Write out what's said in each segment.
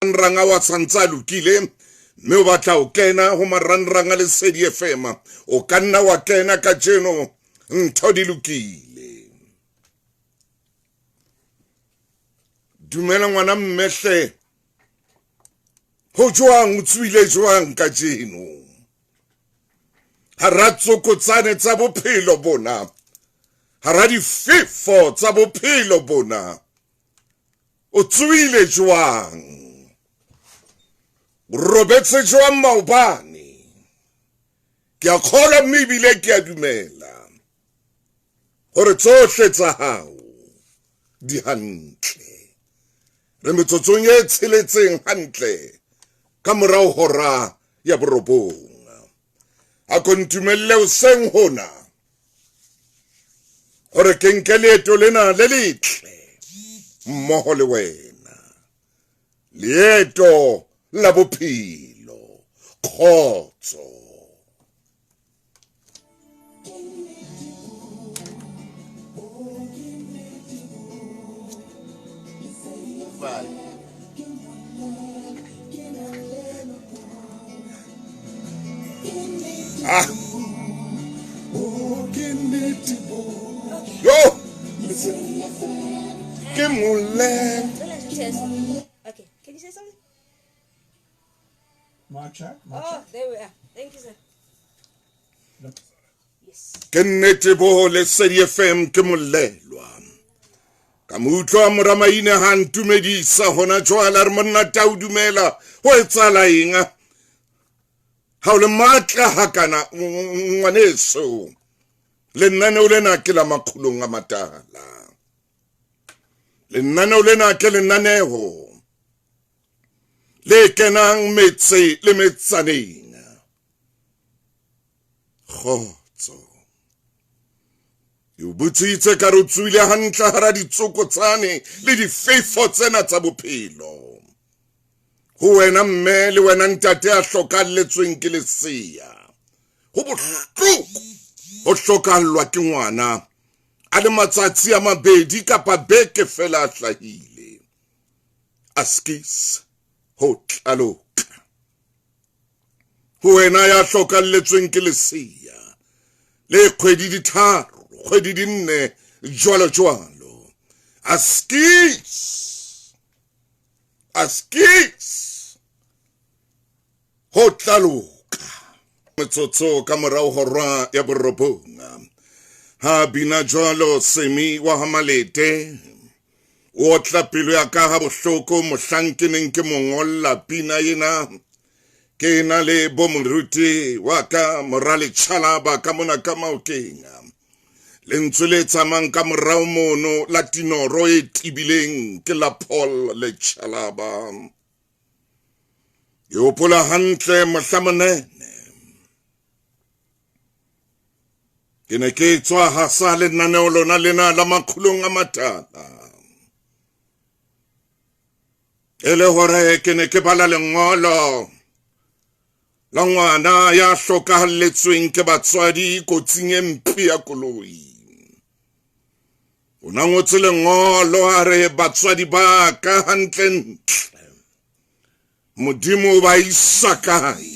Marangrang ao a santse a lokile mme o batla ho kena ho marangrang a Lesedi FM, o ka nna wa kena kajeno, ntho di lokile. Dumela ngwana mmehle, ho jwang, o tsoile jwang kajeno hara tsokotsane tsa bophelo bona, hara difefo tsa bophelo bona? O tsoile jwang? O robetse jwang maobane? Ke a kgolwa mme ebile ke a dumela gore tsohle tsa hao di hantle. Re metsotsong e tsheletseng hantle ka morao hora ya borobong. A ko ntumelle hoseng hona gore ke nke leeto lena le letle mmoho le wena, leeto la bophelo, kgotso. Ah. Yo! Ke mole. Okay, can you say something? Mic check. Mic Oh, check. there we are. Thank you, sir. Yes. Ke nnete bo Lesedi FM ke molelwa. Ka mo utlwa moramaine ha ntumedisa hona jwale, a re monna tau dumela, ho etsahala eng? Ha o le matla hakana ngwaneso. Lenaneo lena ke la makgulong a matala. Lenaneo lena ke lenaneo le kenang metse le metsaneng. Kgotso. Ke o botsitse ka re o tsoile hantle hara ditsokotsane le difefo tsena tsa bophelo. Ho wena mme le wena ntate a hlokalletsweng ke lesea. Ho bohloko ho hlokallwa ke ngwana a le matsatsi a mabedi kapa beke fela a hlahile. Askis ho tla loka. Ho wena ya hlokalletsweng ke lesea le kgwedi di tharo, kgwedi di nne, jwalo jwalo. Askis, askis ho tla loka. Metsotso ka morao hora ya borobong. Ha bina jwalo Semi wa Hamalete, o otla pelo ya ka ha bohloko mohlang ke neng ke mo ngolla pina ena. Ke na le bo moruti wa ka morale Chalaba ka mona ka Maokeng. Lentswe le tsamayang ka morao mono la tinoro e tibileng ke la Paul le Chalaba. Ke hopola hantle mohla monene ke ne ke tswa hasa lenaneo lona lena la makgulong a matala. E le hore ke ne ke bala lengolo la ngwana ya hlokahalletsweng ke batswadi kotsing e mpe ya koloi. O na ngotse lengolo a re batswadi ba ka hantlentle Modimo o ba isa kae?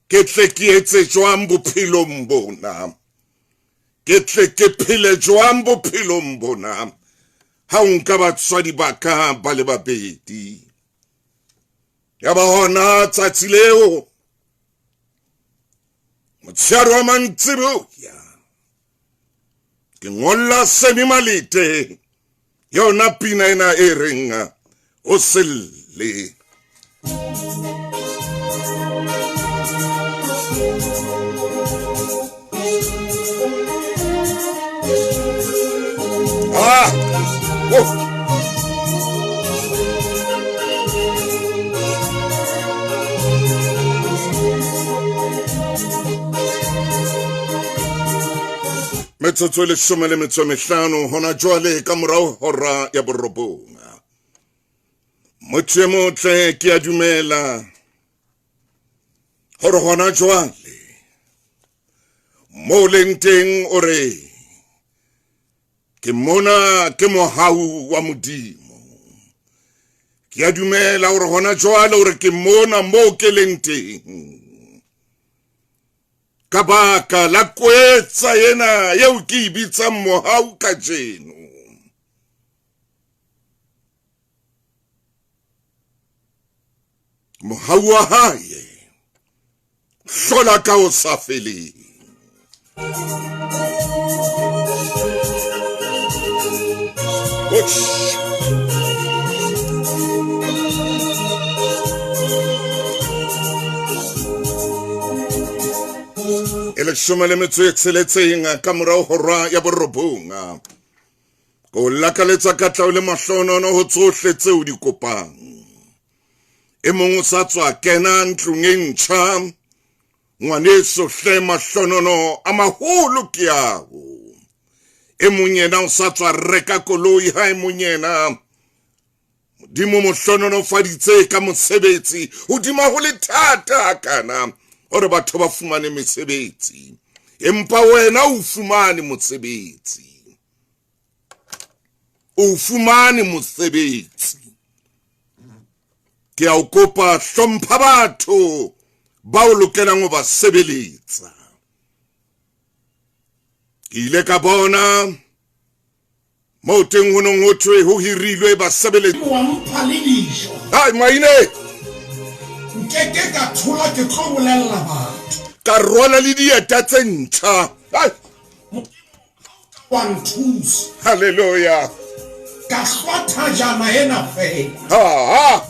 Ke tle ke etse jwang bophelong bona? Ke tle ke phele jwang bophelong bona? Ha o nka batswadi ba ka ba le babedi. Ya ba hona tsatsi leo motshehare wa mantsiboya ke ngolla Semi Malete yona pina ena e reng o selle. Ah! Oh! Metsotso e leshome le metso e mehlano hona jwale ka morao hora ya borobong. Motho e motle ke a dumela hore hona jwale mo leng teng o re ke mona ke mohau wa Modimo. Ke a dumela hore hona jwale hore ke mona moo ke leng teng. Ka baka la kwetsa ena eo ke e bitsang mohau kajeno. Mohau wa hae hlola ka o sa feleng. E leshome le metso e tsheletseng ka morao hora ya borobong. Ko lakaletsa katleho le mahlohonono ho tsohle tseo di kopang. E mong o sa tswa kena ntlong e ntjha, ngwaneso hle mahlohonono a maholo ke ao. E mong yena o sa tswa reka koloi, ha e mong yena Modimo mohlohonolofaditse ka mosebetsi. Hodima ho le thata kana hore batho ba fumane mesebetsi, empa wena o fumane mosebetsi. O fumane mosebetsi. Ke a o kopa, hlompha batho ba o lokelang ho ba sebeletsa. Ke ile ka bona moo teng ho nong ho thwe ho hirilwe basebeletsi. Wa mpha le dijo. Hai maine. Nkeke ka thola ke tlo bolella batho. Ka rwala le dieta tse ntjha. Hai. Modimo ha o ka wa nthusa. Hallelujah. Ka hlwa thajana ena fela. Ha ha.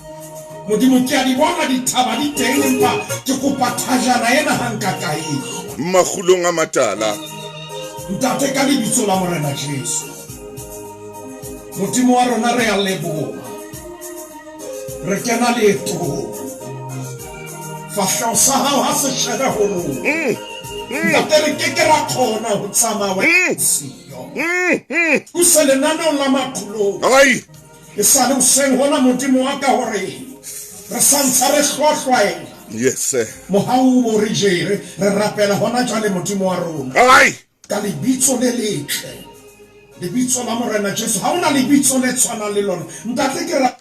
Modimo ke a di bona dithaba di teng empa ke kopa thajana ena ha nka ka e. Makgulong a matala. Ntate ka lebitso la Morena Jesu. Modimo wa rona re a leboha. Re kena leetong. Fahleho sa hao ha se shebe ho rona. Ntate re ke ke ra kgona ho tsamaya wena siyo. Thuse lenaneong la makgulong. Ai. E sa le hoseng hona Modimo wa ka hore re sa ntse re hlwahlwaela. Yes sir. Mohau o re jere, re rapela hona jwale Modimo wa rona. Ai. Ka lebitso le letle, lebitso la Morena Jesu. Ha hona lebitso le tshwanang le lona. Ntate ke rapella.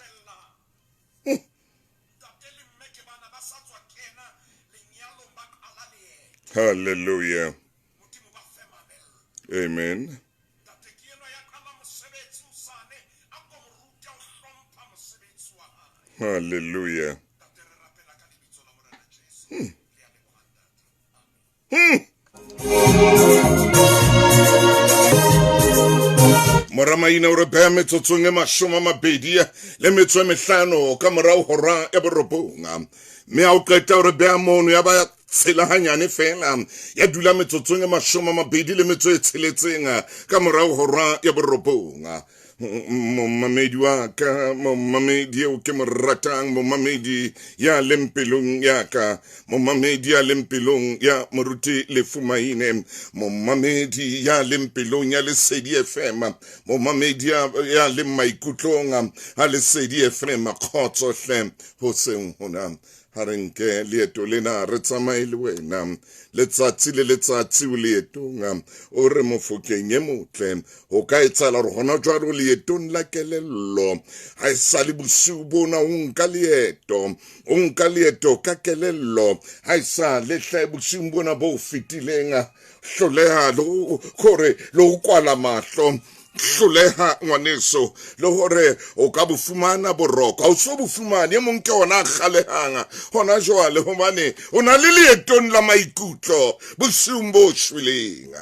Ntate le mme ke bana ba sa tswa kena lenyalong ba qala leeto. Hallelujah. Modimo ba fe mamello. Amen. Ntate ke enwa ya qala mosebetsi hosane, a ko mo rute ho hlompha mosebetsi wa hae. Hallelujah. Ntate re rapela ka lebitso la Morena Jesu. Re a leboha ntate. Amen. Mora Maina o re beha metsotsong e mashome a mabedi le metso e mehlano ka morao hora ya borobong. Mme ha o qeta o re beha mono ya ba tshela hanyane fela ya dula metsotsong e mashome a mabedi le metso e tsheletseng ka morao hora ya borobong. Momamedi wa ka, momamedi eo ke mo ratang, momamedi ya leng pelong ya ka, momamedi ya leng pelong ya Moruti Lefu Maine, momamedi ya leng pelong ya Lesedi FM, momamedi ya leng maikutlong a Lesedi FM, kgotso hle hoseng hona. Ha re nke leeto lena re tsamaye le wena letsatsi le letsatsi o leetong, o re mofokeng e motle. Ho ka etsahala hore hona jwale o leetong la kelello, ha e sa le bosiu bona o nka leeto, o nka leeto ka kelello, ha e sa le hle bosiung bona bo fetileng, hloleha le hore le ho kwala mahlo, hloleha ngwaneso le hore o ka bo fumana boroko, ha o so bo fumane. E mong ke ona a kgalehang hona jwale hobane o na le leetong la maikutlo bosiung bo shweleng.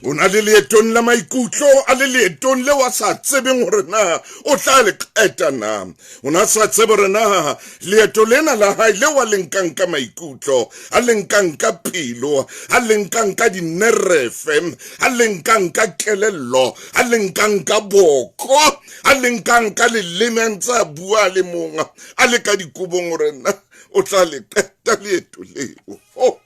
O na le leetong la maikutlo, a le leetong leo a sa tsebeng hore na o tla le qeta na. O na sa tsebe hore na leeto lena la hae leo a le nkang ka maikutlo, a le nkang ka pelo, a le nkang ka dinerefe, a le nkang ka kelello, a le nkang ka boko, a le nkang ka leleme a ntse a bua le mong, a le ka dikobong hore na o tla le qeta leeto leo. Oh.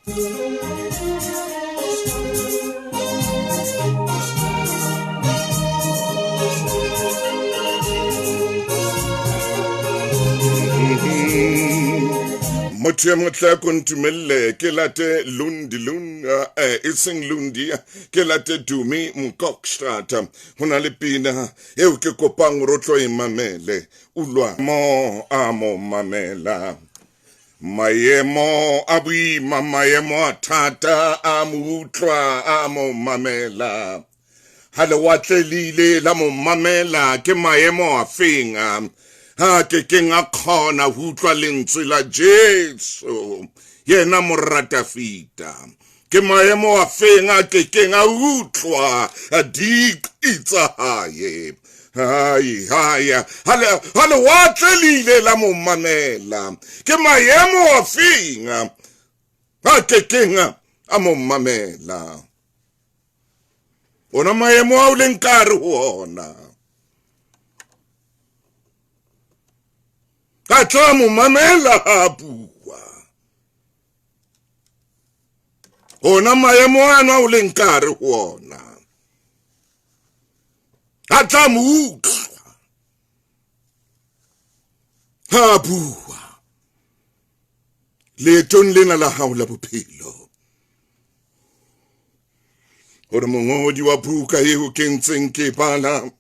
Motho e motle ko ntumelle ke late Lundi Lun e seng Lundi ke late Dumi Mkokstad. Ho na le pina eo ke kopang hore o tlo e mamele. Ulwa mo a mo mamela. Maemo a boima, maemo a thata, a mo utlwa, a mo mamela. Ha lewatle le ile la mo mamela, ke maemo a feng a ha ke keng a kgona ho utlwa lentswe la Jesu, yena moratafita. Ke maemo a feng a ke keng a utlwa diqi tsa hae. Hai, hai, ha lewatle le ile la mo mamela, ke maemo a feng a ke keng a mo mamela. Ona maemo ao leng ka hare ho ona, a tla mo mamela ha a bua. Ona maemo ano ao leng ka hare ho ona, a tla mo utlwa ha a bua. Leetong lena la hao la bophelo, hore mongodi wa buka eo ke ntseng ke bala,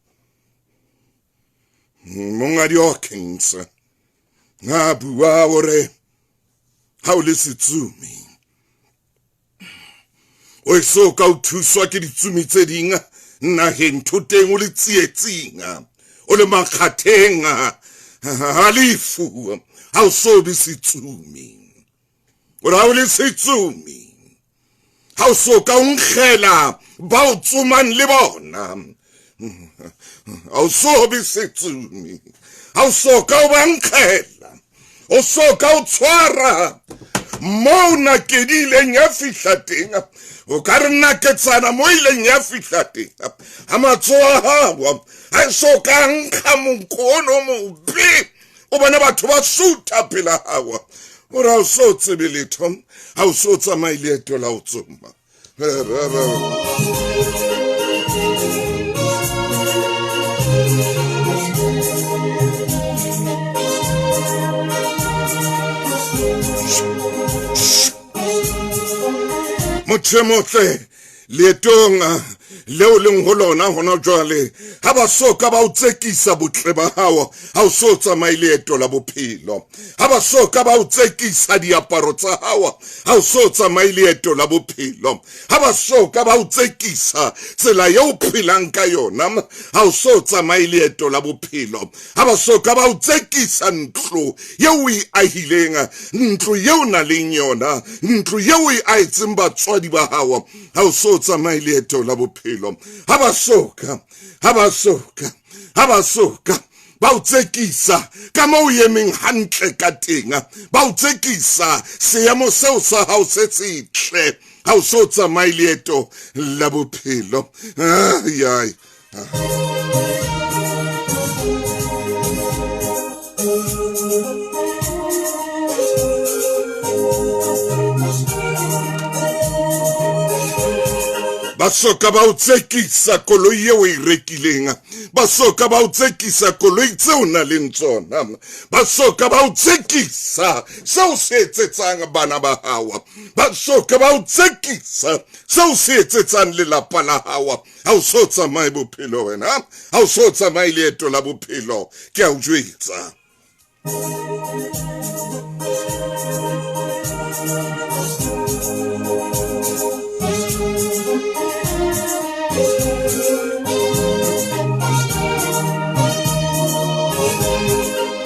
Mongadi Hawkins, a bua hore ha o le setsumi, o eso ka o thuswa ke ditsumi tse ding naheng thoteng, o le tsietsing, o le makgatheng a lefu, ha o so be setsumi. O re ha o le setsumi, ha o so ka o nkgela ba o tsomang le bona, ha o so be setsumi, ha o so ka o ba nkgela, o so ka o tshwara moo nakedi ileng ya fihla teng, o ka re naketsana mo ileng ya fihla teng, ha matsoho a hao ha e so ka nkga monko ono mobe, o bona batho ba sutha pela hao, o re ha o so tsebe letho, ha o so tsamaye leeto la ho tsoma. Motho e motle leetong leo leng ho lona hona jwale, ha ba so ka ba o tsekisa botle ba hao, ha o so tsamaye leeto la bophelo. Ha ba so ka ba o tsekisa diaparo tsa hao, ha o so tsamaye leeto la bophelo. Ha ba so ka ba o tsekisa tsela eo o phelang ka yona, ha o so tsamaye leeto la bophelo. Ha ba so ka ba o tsekisa ntlo eo o e ahileng, ntlo eo o nang le yona, ntlo eo o e aetseng batswadi ba hao, ha o so tsamaye leeto la bophelo. Ha ba so ka, ha ba so ka, ha ba so ka ba o tsekisa ka moo o emeng hantle ka teng, ba o tsekisa seemo seo sa hao se setle, ha o so tsamaye leeto la bophelo. Ai, ai. Ba soka ba o tsekisa koloi eo o e rekileng, ba soka ba o tsekisa koloi tseo o nang le tsona, ba soka ba o tsekisa seo se etsetsang bana ba hao, ba soka ba o tsekisa seo se etsetsang lelapa la hao. Ha o so tsamaye bophelo wena, ha o so tsamaye leeto la bophelo, ke a o jwetsa.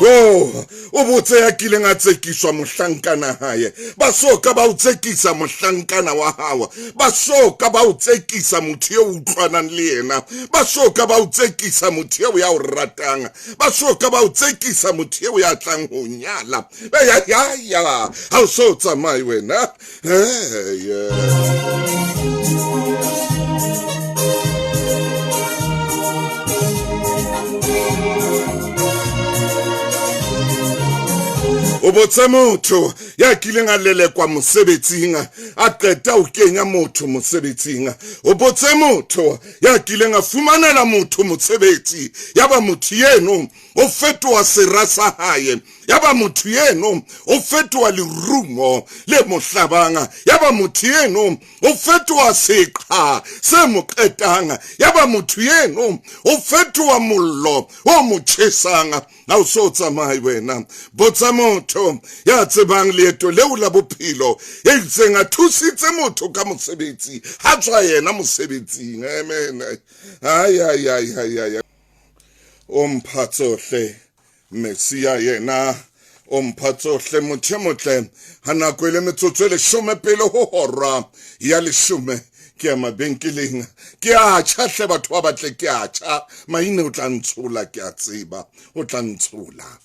Oh, o botse ya kileng a tsekiswa mohlankana hae, ba so ka ba o tsekisa mohlankana wa hao, ba so ka ba o tsekisa motho eo utlwanang le yena, ba so ka ba o tsekisa motho eo ya o ratang, ba so ka ba o tsekisa motho eo ya tlang ho nyala. Ya, ya, ya, ha o so tsamaye wena. Hey, o botse motho ya kileng a lelekwa mosebetsing a qeta ho kenya motho mosebetsing. O botse motho ya kileng a fumanela motho mosebetsi, yaba motho eno o fetoha sera sa hae, yaba motho eno o fetoha lerumo le mo hlabang, yaba motho eno o fetoha seqha se mo qetang, yaba motho eno o fetoha mollo o mo tjhesang. Ha o so tsamaye wena, botsa motho ya tsebang leeto leo la bophelo, ya itseng a thusitse motho ka mosebetsi, ha tswa yena mosebetsing. Amen. Ay ay ay ay ay. O mpha tsohle Mesia yena, o mpha tsohle motho e motle. Ha nako e le metsotso e 10 pele ho hora ya 10, ke ya mabenkeleng, ke a tjha hle batho ba batle, ke a tjha. Maine o tla ntshola, ke a tseba o tla ntshola.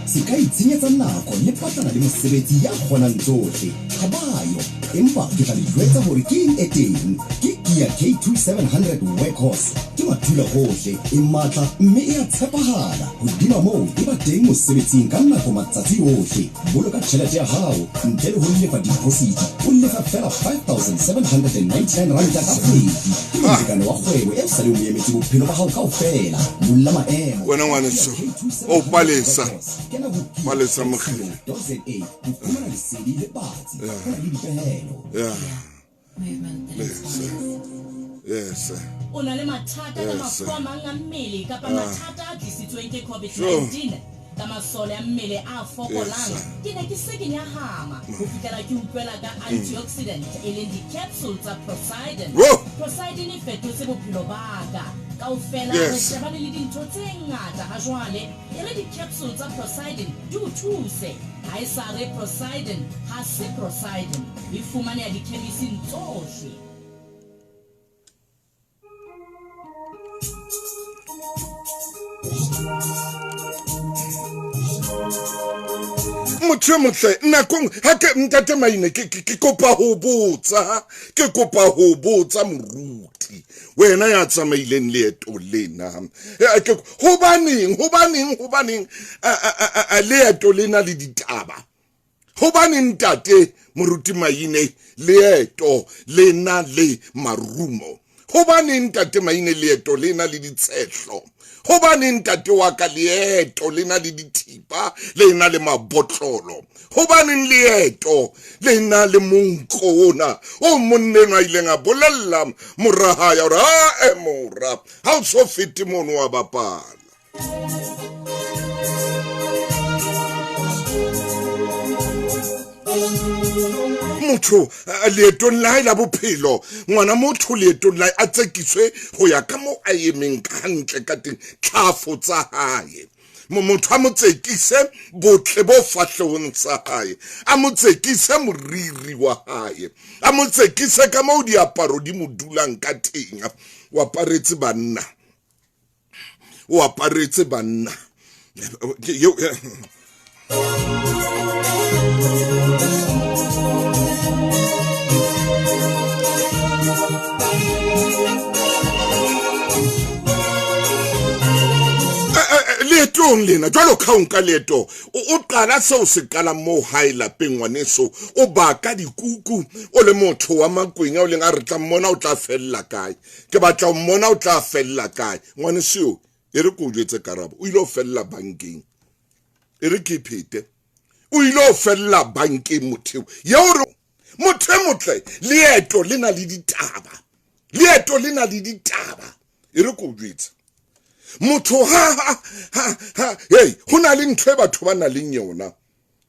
Se ka itshenyetsa nako le batlana le mosebetsi ya kgonang tsohle. Ha ba yo, empa ke tla le jwetsa hore ke eng e teng. Ke Kia K2 700 Workhorse. Ke mathula hohle, e matla mme e a tshepahala. Hodima moo, e ba teng mosebetsing ka nako matsatsi ohle. Boloka tjhelete ya hao ntle le ho lefa deposit. O lefa feela 5799 ranta ka kgwedi. Ke molekane wa kgwebo e sa leng o emetse bophelo ba hao kaofela. Lolla maemo. Wena ngwaneso, o Palesa. Palesa Mokgele. .za ho fumana lesedi le batsi. Ho na le dipehelo. Yeah. Yes. Yes. O na le mathata ka mafu a mang a mmele kapa mathata a tlisitsweng ke COVID-19 ka masole a mmele a fokolang. Ke ne ke se ke nyahama ho fihlela ke utlwela ka antioxidant e leng di-capsule tsa Procyden. Procyden e fetotse bophelo ba ka. Kaofela re shebane le dintho tse ngata ha jwale. E re di-capsule tsa Procyden di o thuse. Ha e sa re Procyden, ha se Procyden. E fumaneha dikhemising tsohle. Motho e motle nakong ha ke ntate Maine, ke kopa ho botsa, ke kopa ho botsa moruti wena ya tsamaileng leeto lena, hobaneng hobaneng hobaneng leeto lena le ditaba? Hobaneng ntate moruti Maine leeto lena le marumo? Hobaneng ntate Maine leeto lena le ditshehlo? Hobaneng ntate wa ka leeto lena le dithipa, lena le mabotlolo? Hobaneng leeto lena le monko ona o monna enwa a ileng a bolella mora hae hore ha e mora ha o so fete mono wa bapala? Motho leetong la hae la bophelo, ngwana motho leetong la hae a tsekiswe ho ya ka moo a emeng hantle ka teng, tlhafo tsa hae. Motho a mo tsekise botle bo fahlehong sa hae, a mo tsekise moriri wa hae, a mo tsekise ka moo diaparo di mo dulang ka teng. O aparetse banna, o aparetse banna. Leetong lena jwalo ka o nka leeto, o qala seo se qalang moo hae lapeng ngwaneso, o baka dikuku, o le motho wa Makwenya o leng a re tla mmona o tla fella kae, ke batla ho mmona o tla fella kae. Ngwaneso eo, e re ke o jwetse karabo, o ile ho fella bankeng. E re ke phete, o ile ho fella bankeng motho eo. Re motho e motle, leeto le na le ditaba, leeto le na le ditaba. E re ke o jwetse motho ha ha ha hey, ho na le ntho e batho ba nang le yona,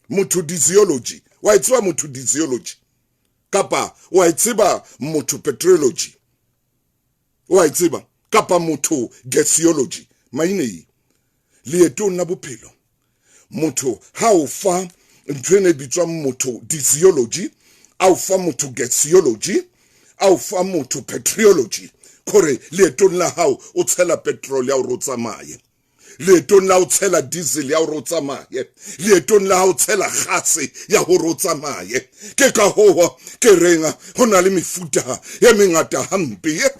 motho physiology wa e tseba, motho physiology kapa wa e tseba motho petrology wa e tseba, kapa motho gaseology. Maine leetong la bophelo motho ha o fa ntho ena e bitswang motho physiology, a o fa motho gaseology, a o fa motho petrology, kore leetong la hao o tshela petrol ya hore o tsamaye. Leetong la ho tshela diesel ya hore o tsamaye, leetong la ho tshela gase ya hore o tsamaye. Ke ka hoo ke reng ho na le mefuta e mengata hampe ya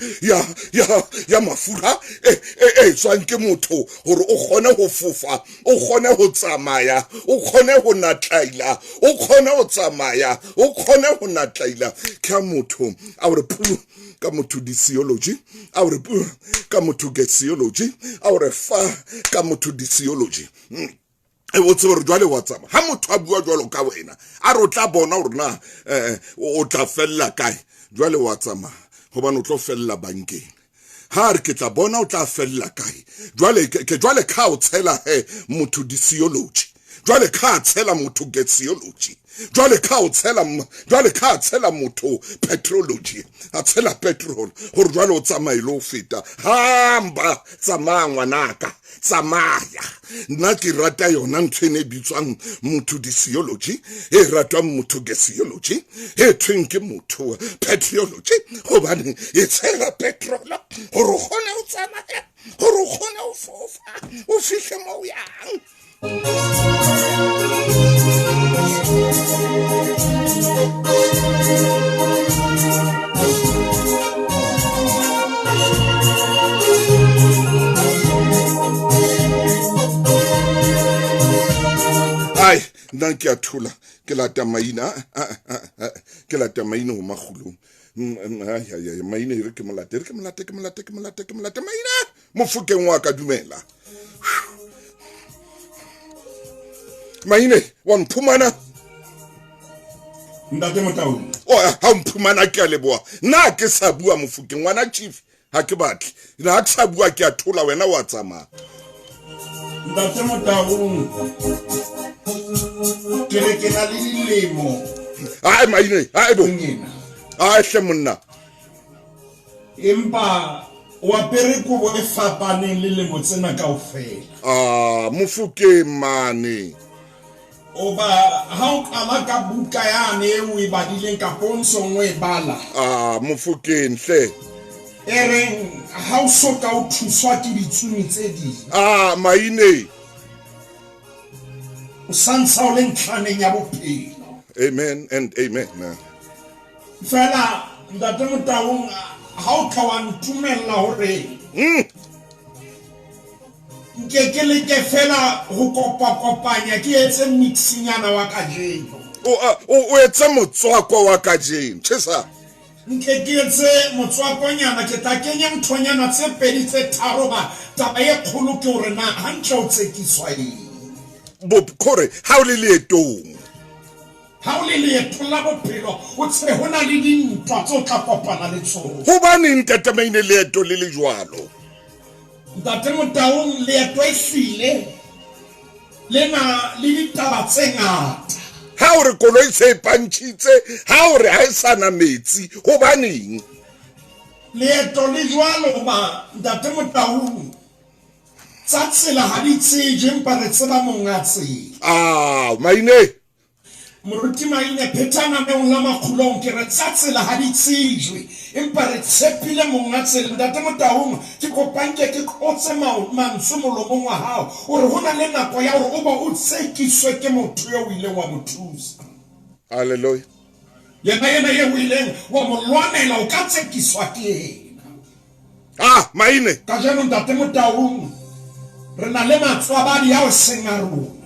ya ya mafura e e etswang ke motho hore o kgone ho fofa, o kgone ho tsamaya, o kgone ho natlaila, o kgone ho tsamaya, o kgone ho natlaila. Ke ha motho a hore pu ka motho disiology, a hore pu ka motho gesiology, a hore fa ka motho disiology. E o tsebe hore jwale wa tsamaya. Ha motho a bua jwalo ka wena, a re o tla bona hore na o tla fella kae. Jwale wa tsamaya hobane o tlo fella bankeng. Ha re ke tla bona o tla fella kae. Jwale ke jwale ka o tshela he motho disiology. Jwale ka tshela motho gesiology. Jwale ka o tshela, jwale ka tshela motho petrology. A tshela petrol hore jwale o tsamaye le ho feta. Hamba tsamaya ngwanaka, tsamaya. Nna ke rata yona ntho ena e bitswang motho disiology, e ratwang motho gesiology, e thweng ke motho petrology, hobane e tshela petrol hore o kgone ho tsamaya, hore o kgone ho fofa, o fihle moo o yang. Ai, nna ke a thola, ke lata maina, ke lata maina ho makgulong. Ai, ai, ai, maina e re ke molate, re ke molate, ke molate, ke molate, ke molate maina. Mofokeng wa ka dumela. Maine, wa mphumana? Ntate Motaung. O, ha mphumana ke a leboha. Nna ke sa bua Mofokeng, ngwana chief, ha ke batle. Nna ha ke sa bua ke a thola, wena wa tsamaya. Ntate Motaung, ke re ke na le dilemo. Ai maine, ai bo. Ai hle monna. Empa o apere kobo e fapaneng le lemo tsena kaofela. Ah, Mofokeng mane. Oba ha o qala ka buka yane e o e badileng kapa o ntsong o e bala. Ah, Mofokeng hle. E reng ha o so ka o thuswa ke ditsumi tse ding. Ah, maine. O santsa o le ntlhaneng ya bophelo. Amen and amen. Fela Ntate Motaung, ha o tla wa ntumella hore nke ke leke fela ho kopa-kopanya, ke etse mixinyana wa kajeno. O etse motswako wa kajeno. Tjhesa. Nke ke etse motswakonyana, ke tla kenya nthonyana tse pedi tse tharo, ba taba e kgolo ke hore na hantle o tsekiswa eng. Bo kore ha o le leetong. Ha o le leetong la bophelo, o tsebe ho na le dintwa tse o tla kopana le tsona. Hobaneng Ntate Maine leeto le le jwalo? Ntate Motaung, leeto e hlile le na le ditaba tse ngata. Ha o re koloi se e pantšhitse, ha o re ha e sa na metsi, hobaneng? Leeto le jwalo hoba Ntate Motaung, tsa tsela ha di tsejwe, empa re tseba monga tsela. Ah, Maine. Moruti Maine, phetha naneong la Makgulong, ke re tsa tsela ha di tsejwe, empa re tshepile monga tsela. Ntate Motaung, ke kopa nke ke qotse mantswe molomong wa hao, o re ho na le nako ya hore o be o tsekiswe ke motho eo o ileng wa mo thusa. Hallelujah. Yena ena eo o ileng wa mo lwanela, o ka tsekiswa ke yena. Ah, Maine. Kajeno Ntate Motaung, re na le matswabadi ao seng a rona.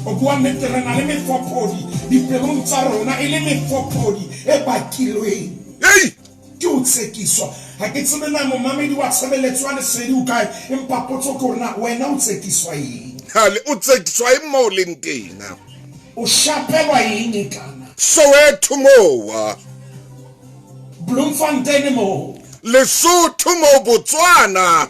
O bua nnete, re na le mefokodi dipelong tsa rona, e le mefokodi e bakilweng Hey! ke ho tsekiswa. Ha ke tsebe na momamedi wa tshebeletso ya lesedi o kae, empa potso ke hore na wena o tsekiswa eng? Hale, o tsekiswa eng moo o leng teng? O shapelwa eng e kana? Soweto moo. Bloemfontein moo. Lesotho moo, Botswana.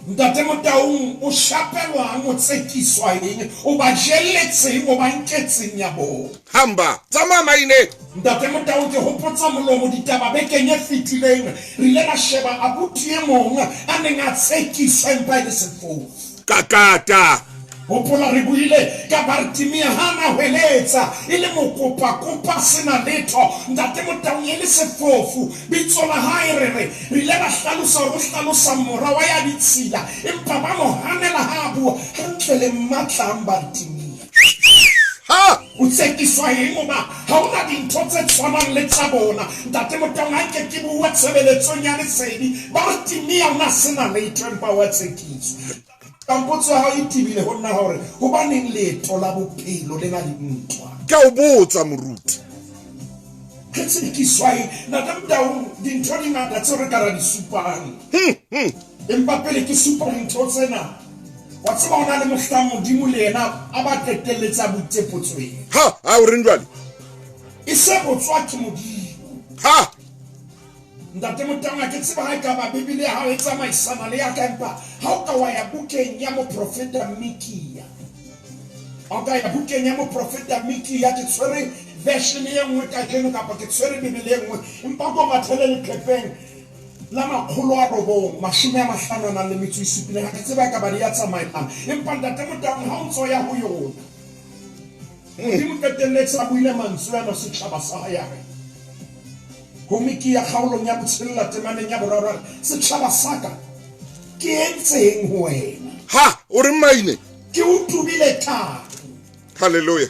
Ntate Motaung, o shapelwang, o tsekiswa eng, o ba jelletseng, o ba nketseng ya bona? Hamba, tsamaya Maine. Ntate Motaung, ke hopotsa molomo ditaba bekeng e fetileng, re ile ra sheba abuti e mong a neng a tsekiswa empa e le sefofu. Kakata. Hopola re buile ka Bartimea ha na hweletsa e le mokopa-kopa a sena letho, Ntate Motaung e le sefofu. Bitso la hae re re re ile ra hlalosa hore o hlalosa mora wa ya ditshila, empa ba mo hanela ha a bua hantle le mmatlang Bartimea. Ha! O tsekiswa eng hoba ha o na dintho tse tshwanang le tsa bona? Ntate Motaung ha nke ke bua tshebeletsong ya lesedi, Bartimea o na sena letho empa wa tsekiswa. Potso ya hao e tebile ho nna hore hobaneng leeto la bophelo le na le ntwa. Ke a o botsa moruti. Re tsekiswa eng? Ntate Motaung, dintho di ngata tseo re ka ra di supang. Empa pele ke supa dintho tsena, wa tseba ho na le mohlang Modimo le yena a ba qetelletse a boditse potso ena. Ha, ha o reng jwale? E se botswa ke Modimo. Ha! Ntate Motanga, ke tseba ha ekaba Bibele ya hao e tsamaisana le ya ka, empa ha o ka wa ya bukeng ya moprofeta Mikia, ha o ka ya bukeng ya moprofeta Mikia, ke tshwere version e nngwe kajeno kapa ke tshwere Bibele e nngwe, empa ko mathele leqhepeng la 957, ha ke tseba ekaba di ya tsamaelana, empa Ntate Motaung ha o ntso ya ho yona, Modimo qetelletse a buile mantswe ana setjhaba sa hae a re ho Mikia kgaolong ya botshelela temaneng ya boraro a re setjhaba sa ka ke entseng ho wena? Ha o re maine ke o tubile kang? Hallelujah.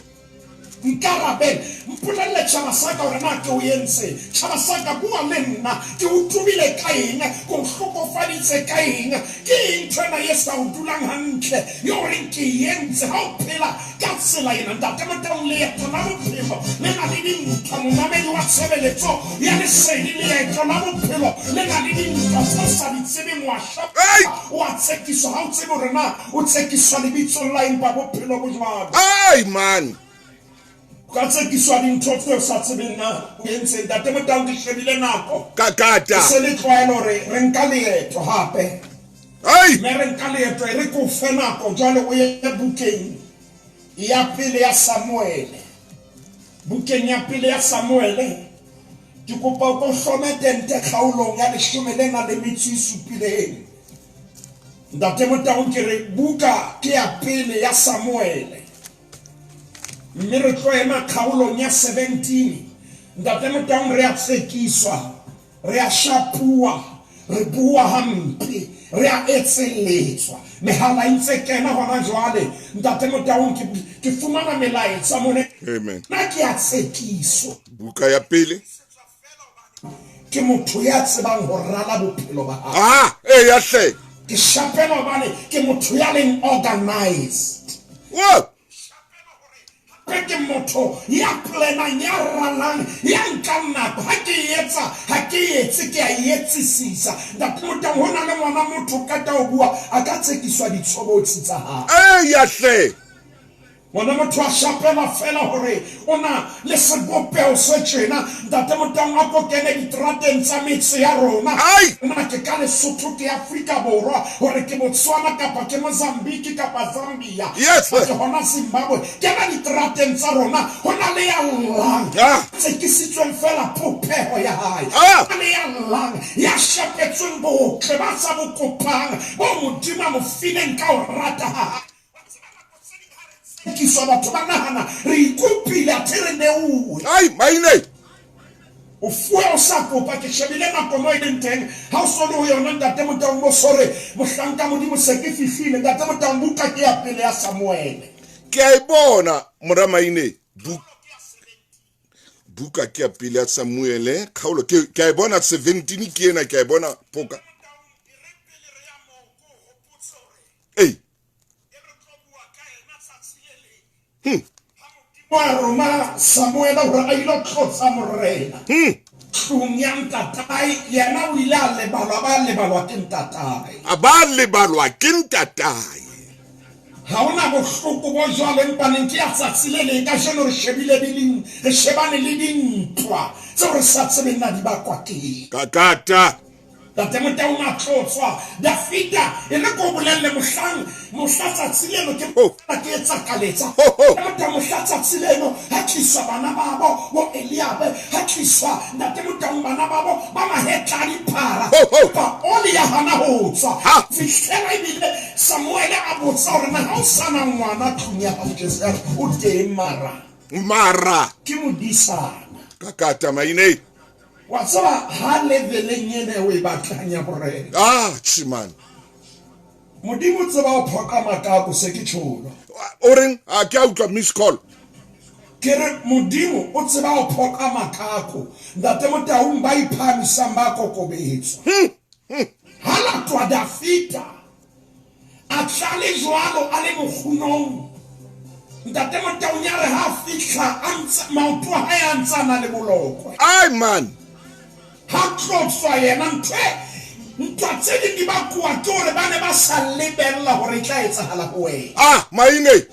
Nkarabele, mpolelle tjhaba sa ka hore na ke o entseng. Tjhaba sa ka, bua le nna, ke o tubile ka eng? Ke o hlokofaditse ka eng? Ke eng ntho ena e sa o dulang hantle eo o reng ke e entse? Ha o phela Ka tsela ena, Ntate Motaung, leeto la bophelo le na le dintwa. Momamedi wa tshebeletso ya lesedi, leeto la bophelo le na le dintwa tse o sa di tsebeng. Wa shapa, wa tsekiswa, ha o tsebe hore na o tsekiswa lebitsong la eng, empa bophelo bo jwalo. Ai man. O ka tsekiswa dintho tse o sa tsebeng na o entseng. Ntate Motaung, ke shebile nako. Ka kata. E se le tlwaelo hore re nka leeto hape. Ai! Mme re nka leeto, e re ke o fe nako jwale o ye bukeng ya pele ya Samuele. Bukeng ya pele ya Samuele, ke kopa o ko hlome tente kgaolong ya leshome le nang le metso e supileng. Ntate Motaung, ke re buka ke ya pele ya Samuele. Mme re tlo ema kgaolong ya 17. Ntate Motaung, re a tsekiswa. Re a shapuwa, re buuwa hampe, re a etselletswa. Mehala e ntse kena hona jwale. Ntate Motaung, ke, ke fumana melaetsa mona. Amen. Nna ke a tsekiswa. Buka ya pele. Ke motho ya tsebang ho rala bophelo ba hae. Ah, eya hle. Ke shapelwa hobane ke motho ya leng organized. Whoa! Hape ke motho ya planang, ya ralang, ya nkang nako. Ha ke e etsa, ha ke e etse, ke a e etsisisa. Ntate Motaung, ho na le ngwana motho o qeta ho bua, a ka tsekiswa ditshobotsi tsa hae. Eya hle! Ngwana motho a shapela feela hore o na le sebopeho se tjena. Ntate Motaung, a ko kene diterateng tsa metse ya rona. Ai! Na ke ka Lesotho, ke Afrika Borwa, hore ke Botswana kapa ke Mozambique kapa Zambia. Yes. Ke hona Zimbabwe. Kena diterateng tsa rona, ho na le ya llang. Ah. Tsekisitsweng feela popeho ya hae. Ah. Ho na le ya llang, ya shapetsweng botle ba sa bo kopang, bo Modimo a mo fileng ka ho rata ha hae. Tsekiswa batho ba nahana re ikopile athe re neuwe. Ai, maine. O fuwe o sa kopa. Ke shebile nako mo e leng teng. Ha o so le ho yona, Ntate Motaung, bo so re, Mohlanka Modimo, se ke fihlile. Ntate Motaung, buka ke ya pele ya Samuele. Ke a e bona, mora Maine. Bu, buka ke ya pele ya Samuele, kgaolo ke, ke a e bona 17 ke ena, ke a e bona poka. Ei. Wa roma Samuele hore a ilo tlotsa morena tlung ya ntatae. Yena o ile a lebalwa, ba lebalwa ke ntatae. A ba lebalwa ke ntatae. Ha hona bohloko bo jwalo, empa neng ke ya tsatsi le leng. Kajeno re shebile le re shebane le dintwa tseo re sa tsebeng na di bakwa ke eng. Kakata. Ntate Motaung a tlotswa. Dafida, e re ke o bolelle mohlang, mohla tsatsi leno ke Ho. ke etsa kaletsa. Ho, ho. Ntate Motaung, mohla tsatsi leno ha tliswa bana babo bo Eliabe, ha tliswa Ntate Motaung bana babo ba mahetla a diphara. Ho, ho. Empa oli ya hana ho tswa. Ha. Fihlela ebile Samuele a botsa hore na ha o sa na ngwana tlung ya hao Jesu, a re, o teng mara. Mara. Ke modisana. Ka kata maine. Wa tseba ha leveleng ena o e batlang ya borena. Ah, tjhe man. Modimo o tseba ho phoqa makako se ke tjholo. O reng? A ke a utlwa miss call. Ke re Modimo o tseba ho phoqa makako. Ntate Motaung ba iphahamisang ba kokobetswa. Ha latwa Dafida a tlale jwalo a le mokgunong. Ntate Motaung ya re ha fihla a ntse maoto a hae a ntse a na le bolokwe. Ai man. Ha tlotswa yena ntho e ntwa tse ding di bakuwa ke hore ba ne ba sa lebella hore e tla etsahala ho wena. Ah, maine.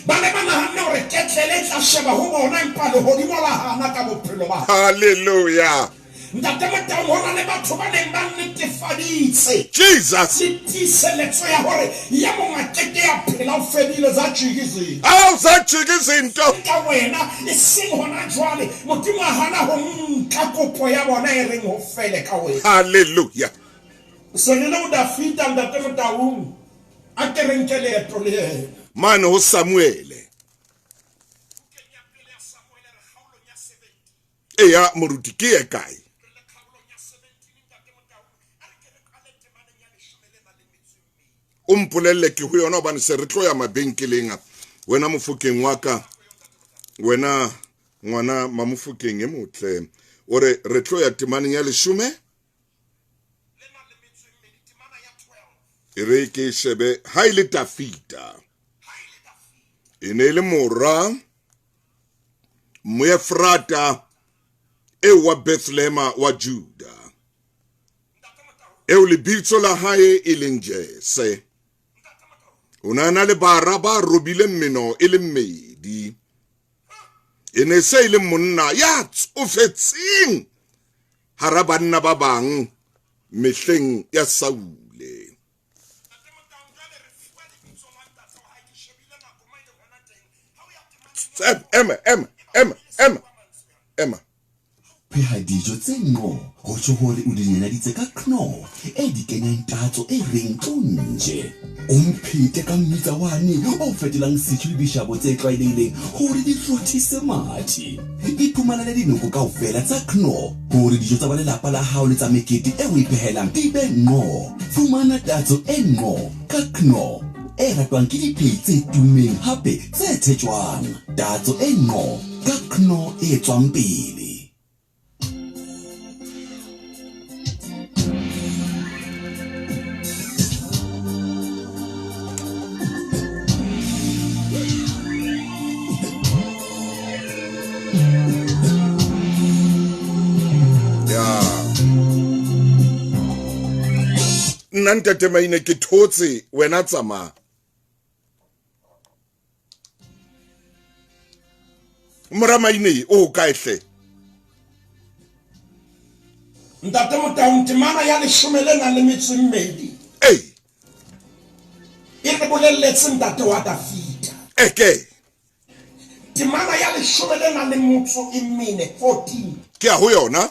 Ba ne ba nahanne hore ketlele e tla sheba ho bona empa lehodimo la hana ka bophelo ba. Hallelujah. Ntate Motaung ho na le batho ba neng ba netefaditse. Jesus. Le tiiseletso ya hore ya mongwe a keke ya phela o fedile za jika izinto. Ao za jika izinto. Ka wena e seng hona jwale Modimo a hana ho nka kopo ya bona e reng ho fele ka wena. Hallelujah. Se re le o Dafida Ntate Motaung a ke re nke leeto le yena. Mane ho Samuele. Eya moruti ke ye kae? O mpolelle ke ho yona hobane se re tlo ya mabenkeleng a. Wena Mofokeng wa ka, wena ngwana Mamofokeng e motle, o re re tlo ya temaneng ya leshome. E re ke shebe ha e le Dafida. E ne e le mora Moefrata e wa Bethlehema wa Juda, eo lebitso la hae e leng Jese. O ne a na le bara ba robileng meno e le mmedi. E ne se e le monna ya tsofetseng hara banna ba bang mehleng ya Saule. Ema, ema, ema, ema, ema. Pheha dijo tse nqo ho tjho hore o di nyenaditse ka Knorr e di kenyang tatso e reng tlo nje. O mphete ka mmitsa wane o fetolang setjhu le dishabo tse tlwaelehileng hore di rothise mathe. Iphumanele dinoko kaofela tsa Knorr hore dijo tsa ba lelapa la hao le tsa mekete e o e phehelang di be nqo. Fumana tatso e nqo ka Knorr e ratwang ke diphehi tse tummeng hape tse tshetjwang. Tatso e nqo ka Knorr e tswang pele. Nna ntate Maine ke thotse wena tsamaya. Mora Maine o kae hle? Ntate Motaung temana ya leshome le nang le metso e mmedi. Ei. E re bolelletse ntate wa Dafida. Eke. Temana ya leshome le nang le motso e mene, 14. Ke a ho yona.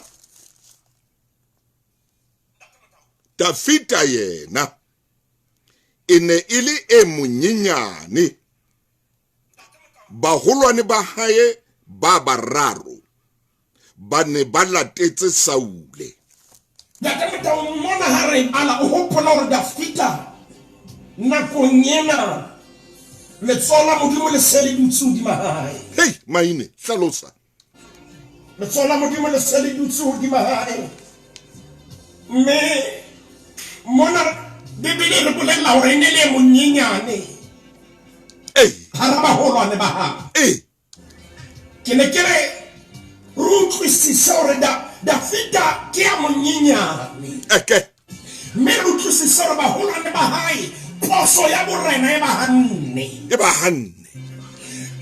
Dafida yena e ne e le e monyenyane. Baholwane ba hae ba bararo ba ne ba latetse Saule. Ntate Motaung mona ha re bala o hopola hore Dafida nakong ena letsoho la Modimo le se le dutse hodima hae. Hei Maine, hlalosa. Letsoho la Modimo le se le dutse hodima hae. Mme mona Bibele e re bolella hore e ne le e monyenyane. Ei. Hara baholwane ba hae. Ei. Ke ne ke re re utlwisise hore Dafida ke ya monyenyane. Eke. Mme re utlwisise hore baholwane ba hae poso ya borena e ba hanne. E ba hanne.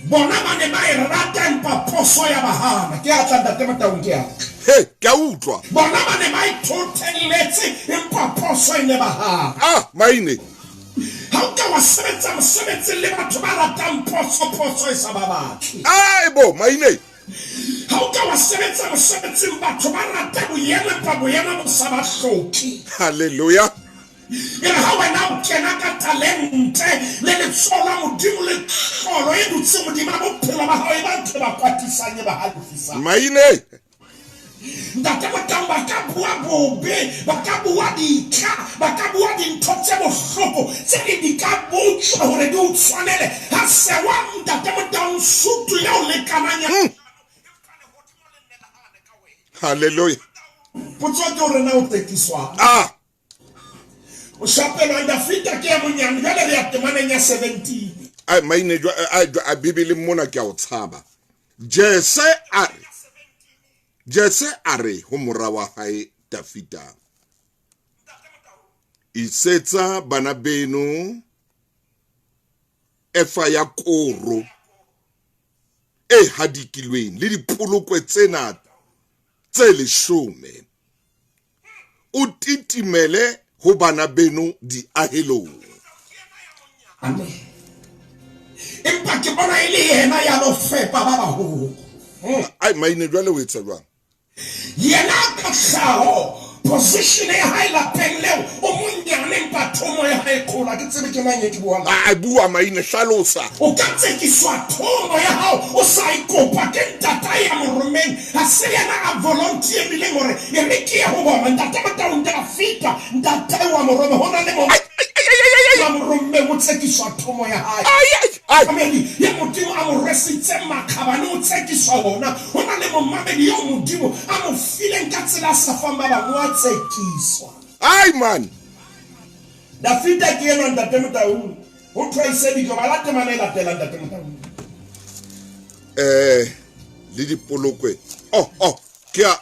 Bona ba ne ba e rata empa poso ya ba hana. Ke a tla Ntate Motaung ke a. He, ke a utlwa. Bona ba ne ba ithothelletse empa phoso e ne ba hapa. Ah, maine. Ha o ka wa sebetsa mosebetsing le batho ba ratang phoso, phoso e sa ba batle. Ai bo, maine. Ha o ka wa sebetsa mosebetsing batho ba rata boemo empa boemo bo sa ba hloke. Hallelujah. E re ha wena o kena ka talente le letsoho la Modimo le tlholo e dutseng hodima bophelo ba hao e ba ntho e ba kwatisang e ba halefisang. Maine. Ntate Motau ba ka bua bobe, ba ka bua ditla, ba ka bua dintho tse bohloko tse ding di ka botjwa hore di o tshwanele. Ha sewa Ntate Motau sutu ya o lekanang ya. Hallelujah. Potso ke hore na o tsekiswang. Ah. O shapelwa Dafita ke ya monyane jwale re ya temaneng ya 17. Ai maine jwa ai jwa a Bibele mona ke a o tshaba. Jese a re Jese a re ho mora wa hae Dafita, isetsa bana beno efa ya koro e hadikilweng le dipolokwe tsena tse 10, o titimele ho bana beno diahelong. Amen. Empa ke bona e le yena ya lo fepa ba baholo. Ai maine jwale o etsa jwang? Yena ka tlhaho position ya hae lapeng leo o monyane empa thomo ya hae kgolo. Ha ke tsebe ke mang e ke buang. A bua maine, hlalosa. O ka tsekiswa thomo ya hao o sa e kopa ke ntatae ya moromeng. Ha se yena a volunteerileng hore e re ke ye ho bona. Ntate Motaung Dafita, ntatae wa morome, ho na le mo wa morommeng o tsekiswa thomo ya hae. Momamedi ye Modimo a mo rwesitseng makgabane o tsekiswa ona. Ho na le momamedi eo Modimo a mo fileng ka tsela a sa fang ba bang, o a tsekiswa. Ai man. Dafita ke enwa Ntate Motaung. Ho thwaise dijo, bala temana e latelang Ntate Motaung. Le dipolokwe. Oh oh, ke a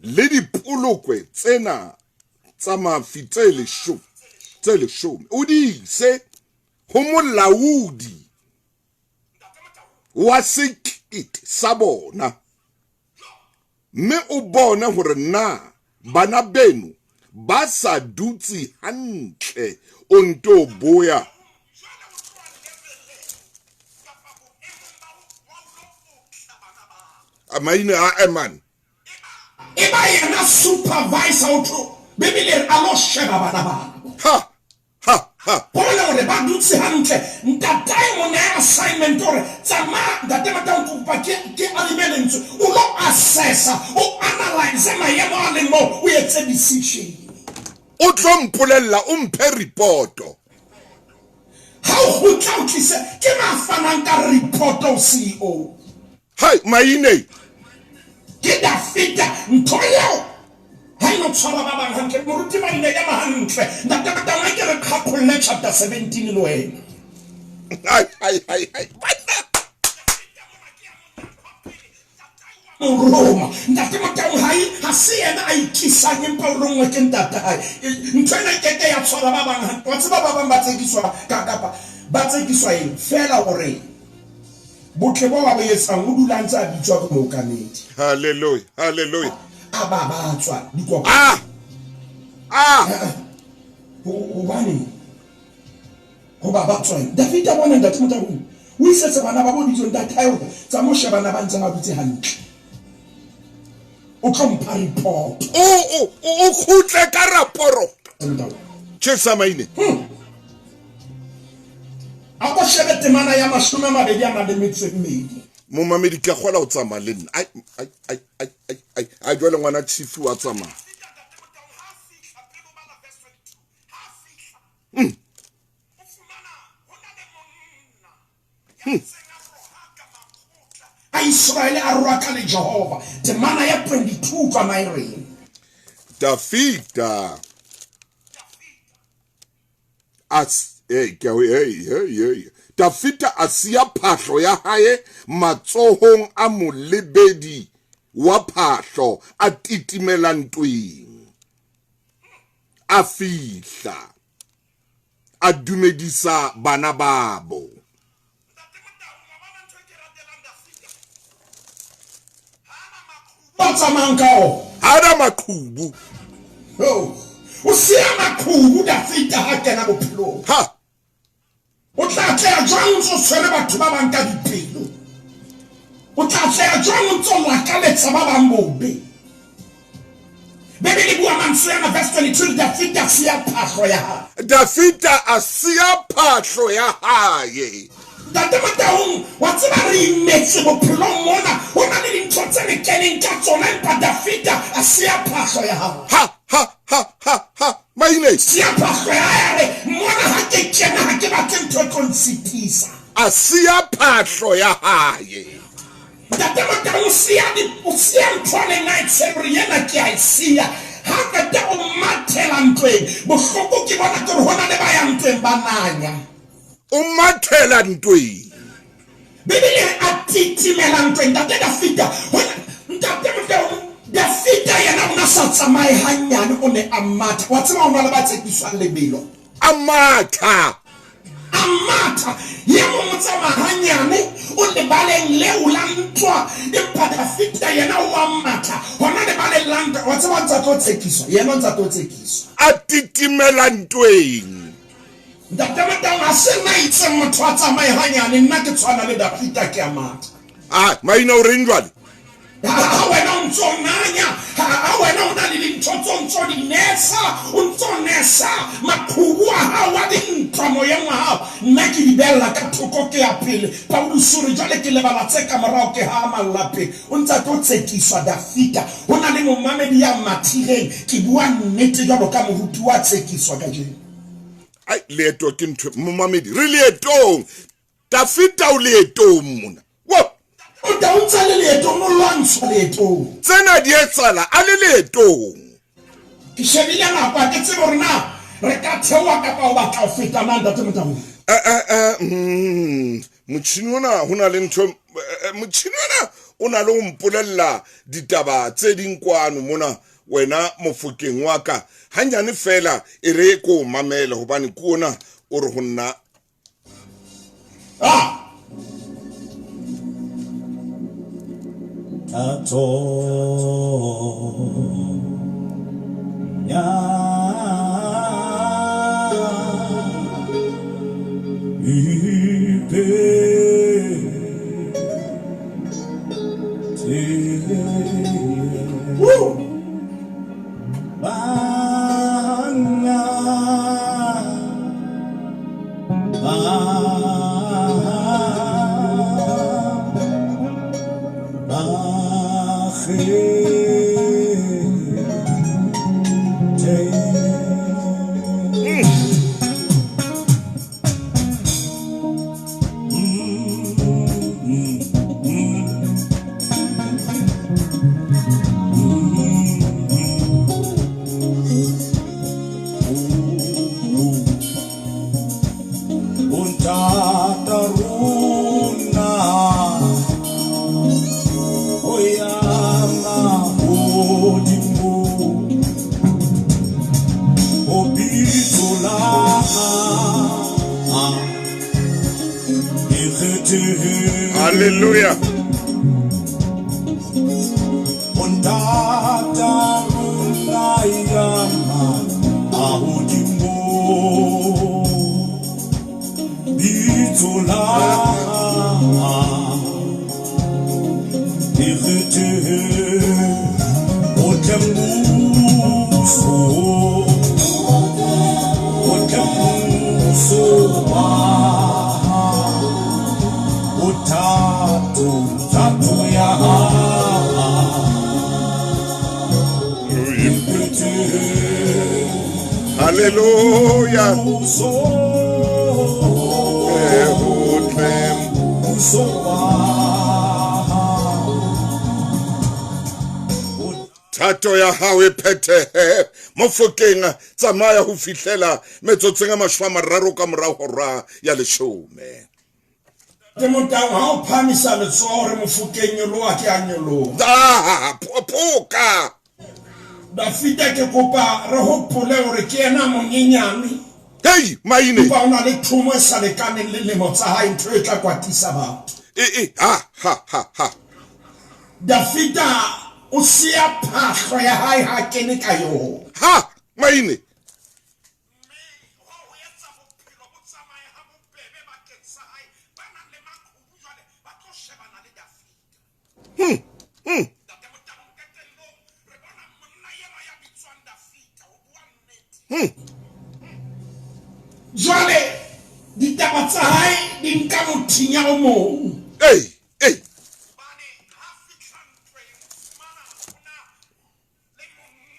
le dipolokwe tsena tsa mafi tse 10 o di ise ho molaodi wa sekete sa bona, mme o bone hore na bana beno ba sa dutse hantle, o nto boya. Maine a eman. E ba yena supervisor o tlo Bibele a lo sheba bana ba. Ha ha ha. Bona hore ba dutse hantle. Ntatae mo neha assignment hore tsamaya ntate Motau kopa ke alime lentswe. O lo assessa, o analyze maemo a leng moo, o etse decision. O tlo mpolella, o mphe reporto. Ha o kgutla o tlise ke ma fanang ka report o CEO. Hai maine. Ke Dafita ntho eo ha ino tshwara ba bang hantle. Moruti Maine ya hantle. Ntate Motau ke re qhaqholle chapter 17 le wena. Ai ai ai ai. Roma ntate Motau hae ha se yena a ikisang empa o rongwe ke ntate hae. Ntho ena ke ke ya tshwara ba bang hantle. Wa tseba ba bang ba tsekiswa ka kapa ba tsekiswa eng fela hore botle bo ba bo etsang o dula ntse a bitswa ke mookamedi. Hallelujah, hallelujah. A ba ba tswa dikopo. Ah. Ah. Hobane ho ba ba tswa. Dafita bona ntate Motau o isetsa bana ba bo dijo ntate hae hore tsa mo sheba ba ntse ba dutse hantle. O tlo mpha report. O kgutle ka raporo. Tjhesa maine. A ko shebe temana ya 22. Momamedi ke kgola o tsamaya le nna. Ai ai ai ai ai ai. A jwale ngwana chief wa tsamaya. A Israele a roaka le Jehova. Temana ya 22 ka maereng. Dafita Dafita a siya phahlo ya hae matsohong a molebedi wa phahlo a titimela ntweng. A fihla a dumedisa bana babo. Ba tsamayang ka ona. Ha na maqhubu. Oh, o siya maqhubu Dafita ha kena bophelong. Ha. O tla atleha jwang o ntso tshwere batho ba bang ka dipelo? O tla atleha jwang o ntso lakaletsa ba bang bobe? Bibele e bua mantswe ana, verse 22, Dafita a siya phahlo ya hae. Dafita a siya phahlo ya hae. Ntate Motaung, wa tseba re imetswe bophelong mona, ho na le dintho tse re keneng ka tsona, empa Dafita a siya phahlo ya hae. Ha, ha, ha, ha, ha, Maine. Siya phahlo ya hae, a re, Mona ha ke kena ha ke batle ntho e tlo ntshitisa. A siya phahlo ya hae. Ntate Motau o siya di, o siya ntho a neng a e tshwere hore yena ke a e siya. Ha qeta o mathela ntweng. Bohloko ke bona ke hore hona le ba yang ntweng ba nanya. O mathela ntweng. Bibele e re a titimela ntweng. Ntate Dafita, hona, Ntate Motau, Dafita yena o na sa tsamaye hanyane, o ne a matha. Wa tseba hona le ba tsekiswang lebelo. A matha. A matha. Ye mong o tsamaya hanyane, o lebaleng leo la ntwa, empa Dafita yena o a matha hona lebaleng la ntwa. Wa tseba o ntsa tlo tsekiswa, yena o ntsa tlo tsekiswa. A titimela ntweng. Ntate Motaung, ha se nna itseng motho a tsamaye hanyane, nna ke tshwana le Dafita, ke a matha. A, maina o reng jwale? Ha wena o ntso nanya, ha wena o na le dintho tse o ntso di nesa, o ntso nesa maqhubu a hao a dintwa moyeng wa hao, nna ke di beella ka thoko ke ya pele. Pauluse o re, Jwale ke lebala tse ka morao, ke hahamalla pele. O ntsa tlo tsekiswa, Dafita. Ho na le momamedi ya mathileng. Ke bua nnete jwalo ka moruti wa tsekiswa kajeno. Ai, leeto ke ntho, momamedi, re leetong. Dafita o leetong mona. Wo! O tla o ntse le leetong, o lwantshwa leetong. Tsena di etsahala a le leetong. Ke shebile nako, ha ke tsebe hore na re ka theoha kapa o batla ho feta na, Ntate Motaung. Eh, eh, eh, motjhini ona ho na le ntho, motjhini ona o na le ho mpolella ditaba tse ding kwano mona, wena mofokeng wa ka. Hanyane feela e re ko o mamele, hobane ke ona o re ho nna. Ah! Thato ya ipe Woo! Hallelujah. Hallelujah. Thato ya hao e phethehe mofokeng, tsamaya ho fihlela metsotsong a 30 ka morao hora ya 10. Ke motao ha o phahamisa letsoho re mofokeng nyoloha ke a nyoloha. Ah, phoka. Dafita ke kopa re hopole hore ke yena monyenyane. Hei, maine. Empa o na le thomo e sa lekaneng le lemo tsa hae, ntho e tla kwatisa batho. E, e, ha, ha, ha, ha. Dafita O siya phahlo ya hae ha kene ka yona. Ha, Maine. Jwale ditaba tsa hae di nka mothinya o mong. Ei, ei.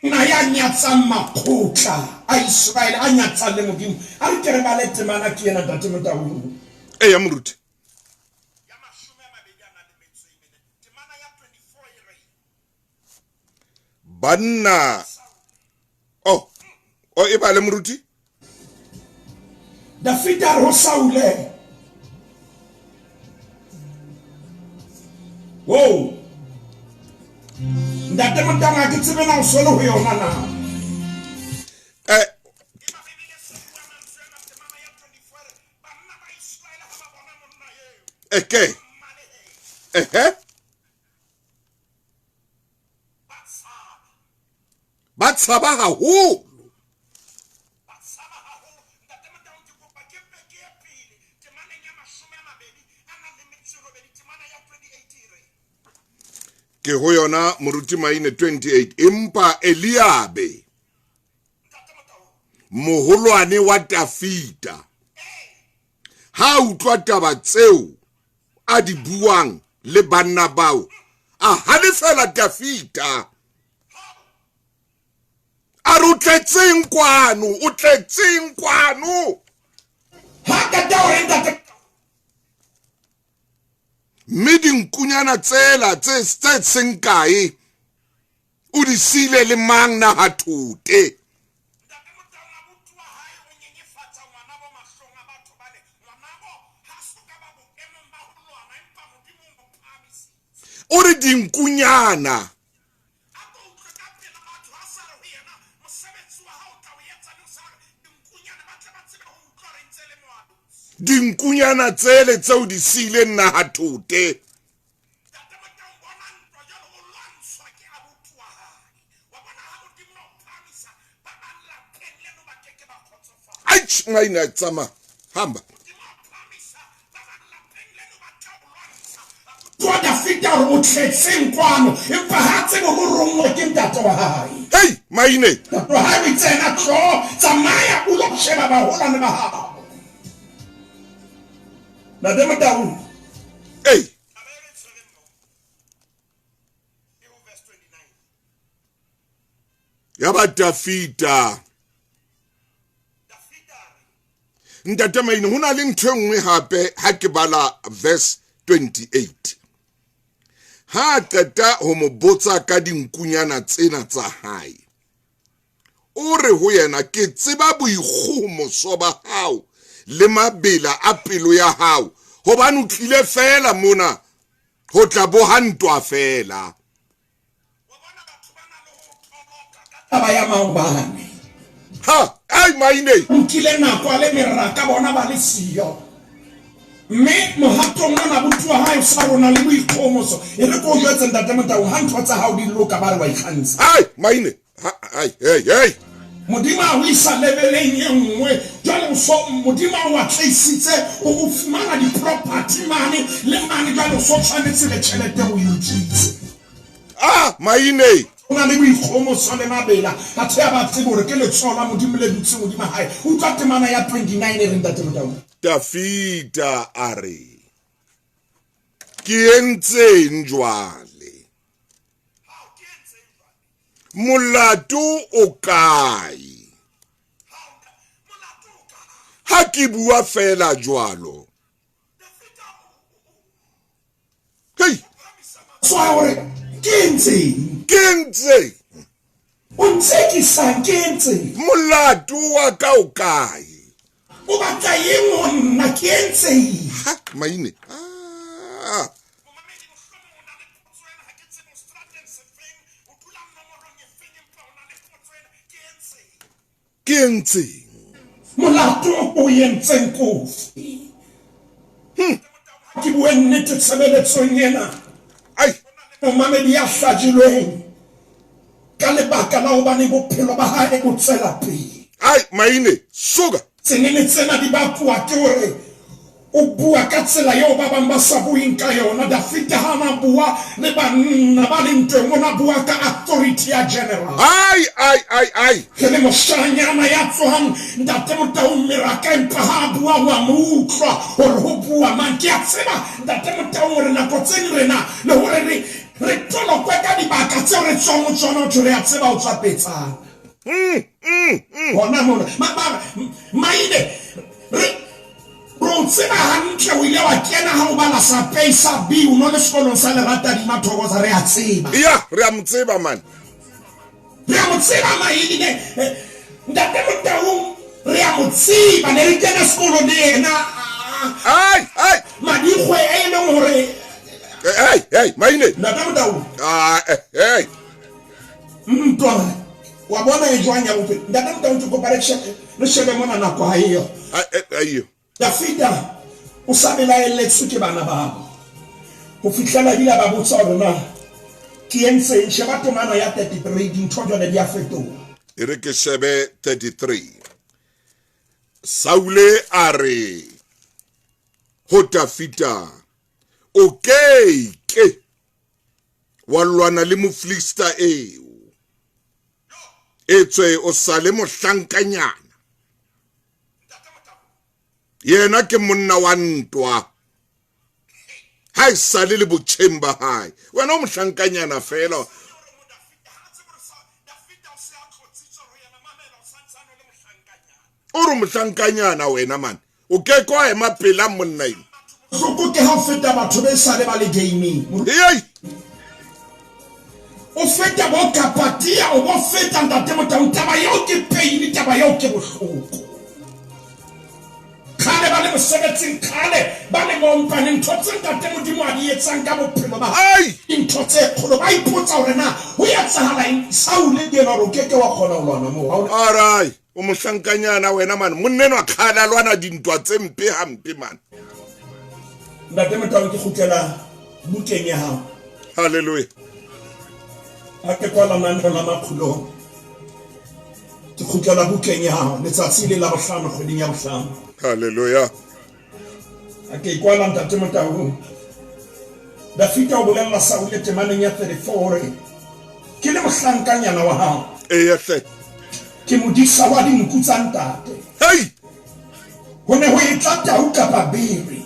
Nna ya nyatsang makgotla a Iseraele, a nyatsang le Modimo. A re ke re bale temana ke ena, Ntate Motaung. Eya, moruti. Banna. Oh, oh, e bale moruti. Dafida a re ho Saule, Wo, Ntate Motaung, ha ke tsebe na o so le ho yona na. Eke. Ehe. Ba tshaba haholo. Ke ho yona moruti Maine 28. Empa Eliabe moholwane wa Dafida ha utlwa taba tseo a di buang le banna bao, a halefela Dafida. A re o tletseng kwano, o tletseng kwano. Ha qeta hore ntate Mme dinkunyana tsela tse seng kae o di siile le mang nahathote? O re dinkunyana. Dinkunyana tsele tseo di siileng nahathote. Aitch, maina tsama hamba. Kwa Dafida hore o tletseng kwano, empa ha tsebe hore o ronngwe ke ntate wa hae. Hei, maine. Ntate wa hae o itse yena, tlo, tsamaya o lo sheba baholwane ba hao. Ntate Motaung. Ei. Ya ba Dafida. Ntate Maine, ho na le ntho e nngwe hape ha ke bala verse 28. Ha qeta ho mo botsa ka dinkunyana tsena tsa hae, o re ho yena, ke tseba boikgohomoso ba hao le mabela a pelo ya hao, hobane o tlile feela mona ho tla boha ntwa feela. Taba ya maobane. Ha, ai maine. Nkile nako a le meraka bona ba le siyo. Mme mohatong ona abuti wa hae o sa rona le boikgohomoso. E re ko o jwetse Ntate Motaung, ha ntho tsa hao di loka ba re wa ikgantsha. Ai maine. Ha, ai, hey, hey. Modimo a o isa leveleng e nngwe. Jwale o so, Modimo a o atlehisitse, o fumana di-property mane le mane, jwale o so tshwanetse le tjhelete o e utswitse. Ah, maine. O na le boikgohomoso le mabela, athe ha ba tsebe hore ke letsoho la Modimo le dutseng hodima hae. Utlwa temana ya 29 e reng, Ntate Motaung. Dafida a re, Ke entseng jwale? Molato o kae? Ha ke bua feela jwalo. Hei! Tswa hore ke entseng? Ke entseng? O ntsekisang ke entseng? Molato wa ka o kae? O batla eng ho nna? Ke entseng? Ha, maine. Ah. Ke entseng? Molato o entseng kofi? Ke bue nnete tshebeletsong ena. Ai. Momamedi ya hlajilweng ka lebaka la hobane bophelo ba hae bo tswela pele. Ai, Maine, suka! Tsenene tsena di bakoa ke hore o bua ka tsela eo ba bang ba sa bueng ka yona. Dafida ha na bua le banna ba leng ntweng, o na bua ka authority ya general. Ai, ai, ai, ai! Ke le moshanyana ya tswang Ntate Motaung meraka, empa ha a bua wa mo utlwa hore ho bua mang. Ke a tseba Ntate Motaung hore nako tse ding re na le hore re re tolokwe ka dibaka tseo re tswang ho tsona, ho thwe re a tseba ho tswa Petsana. Hona mona Maine re re o tseba hantle, o ile wa kena ha o bala sa pei sa B, o no le sekolong sa Leratadima Thokoza, re a tseba. Ya, re a mo tseba man. Re a mo tseba Maine. Ntate Motaung re a mo tseba, ne re kena sekolo le yena. Ai, ai. Madikgwe e leng hore Hey, hey, Maine. Ntate Motaung. Ah, hey. Ntwa wa bona e jwang ya bophelo. Ntate Motaung ke kopa re shebe mona nako ha eyo. Ayo. Dafida o sa belaelletswe ke bana babo ho fihlela ebile a ba botsa hore na ke entseng. Sheba temana ya 33, dintho jwale di a fetoha. E re ke shebe 33. Saule a re ho Dafida, o ke ke wa lwana le Mofilista eo, etswe o sa le mohlankanyana, yena ke monna wa ntwa, ha e sale le botjheng ba hae. Wena o mohlankanyana fela. O re mohlankanyana wena man, o ke kwa ema pela monna eno. Hloko ke ha o feta batho be sale ba le gaming. Hey! O feta bo kapatia, o bo feta Ntate Motaung. Taba eo ke pain, taba eo ke bohloko. Kgale ba le mosebetsing, kgale ba le mompane, ntho tse Ntate Modimo a di etsang ka bophelo ba hae, dintho tse kgolo, ba ipotsa hore na ho etsahala eng. Saule ke yena hore o ke ke wa kgona ho lwana moo. Alright, o mohlankanyana wena man, monna enwa kgale a lwana dintwa tse mpe hampe man. Ntate Motaung, ke kgutlela bukeng ya hao. Hallelujah. Ha ke kwala manno la makgulong, ke kgutlela bukeng ya hao letsatsi le la bohlano kgweding ya bohlano. Hallelujah. Ha ke kwala Ntate Motaung, Dafida o bolella Saule temaneng ya 34 hore ke le mohlankanyana wa hao. Eya hle. Ke modisa wa dinku tsa ntate. Hey! Ho ne ho etla tau kapa bere.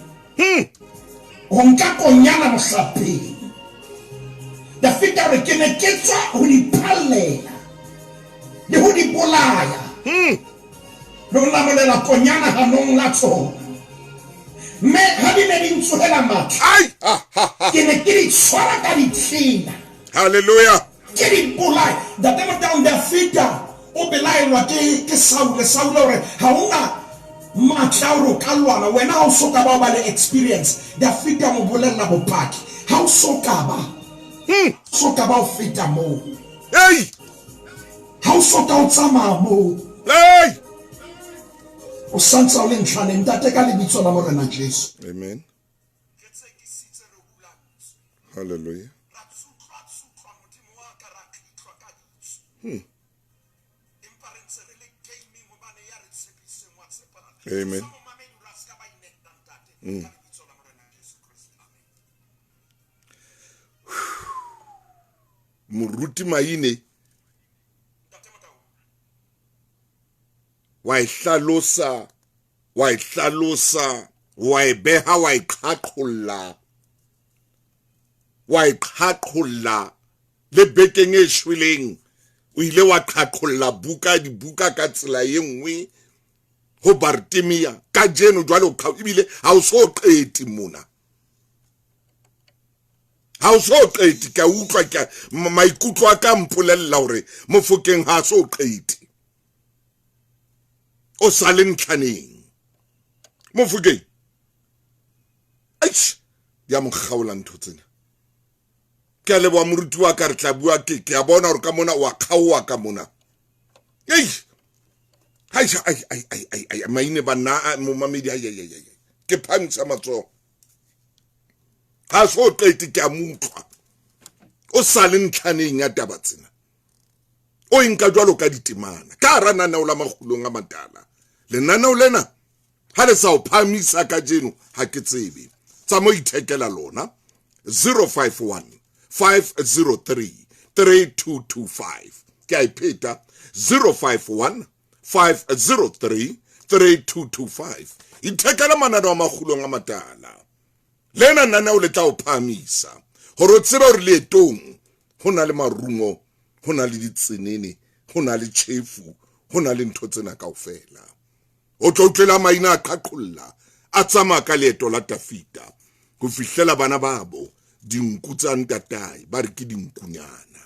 Ho nka konyana mohlapeng. Dafida re ke ne ke tswa ho di phallela le ho di bolaya. Le ho namolela konyana hanong la tsona. Mme ha di ne di ntsohela matla, ke ne ke di tshwara ka ditsela. Hallelujah. Ke di bolaya. Ntate Motaung, Dafida o belaelwa ke Saule. Saule hore ha ona matla hore o ka lwana, wena ha o so ka ba o ba le experience. Dafida mo bolella bopaki, ha o so ka ba so ka ba o feta moo. Hey! Ha o so ka o tsamaya moo. Hey! O santse o le ntlhaneng, Ntate, ka lebitso la Morena Jesu. Amen. Hallelujah. Amen. Moruti Maine wa e hlalosa, wa e hlalosa, wa e beha, wa e qhaqholla, wa e qhaqholla le bekeng e shweleng o ile wa qhaqholla buka dibuka ka tsela e nngwe ho Bartimea. Kajeno jwale o ebile ha o so qete mona, ha o so qete. Ke a utlwa, ke maikutlo a ka mpolella hore Mofokeng ha so qete, o sa le ntlhaneng. Mofokeng eish, di a mo kgaola ntho tsena. Ke a leboha moruti wa ka, re tla bua. Ke a bona hore ka mona o a kgaoha ka mona. Ei, ai ai ai ai ai ai, Maine banna, momamedi, ai ai ai ai, ke phamisa matsoho. Ha so qete, ke a mo utlwa. O sa le ntlhaneng ya taba tsena. O e nka jwalo ka ditemana. Ka hara naneo la Makgulong a Matala. Lenaneo lena ha le sa o phahamisa kajeno ha ke tsebe. Tsamao ithekela lona 051 503 3225. Ke a e pheta 051 503 3225. Ithekela mananeo a Makgulong a Matala. Lena naneo le tla o phahamisa hore o tsebe hore leetong ho na le marumo, ho na le ditsenene, ho na le tjhefu, ho na le ntho tsena kaofela. O tlo utlwela maina a qhaqholla a tsamaya ka leeto la Tafita ho fihlela bana babo dinku tsa ntatae ba re ke dinkunyana.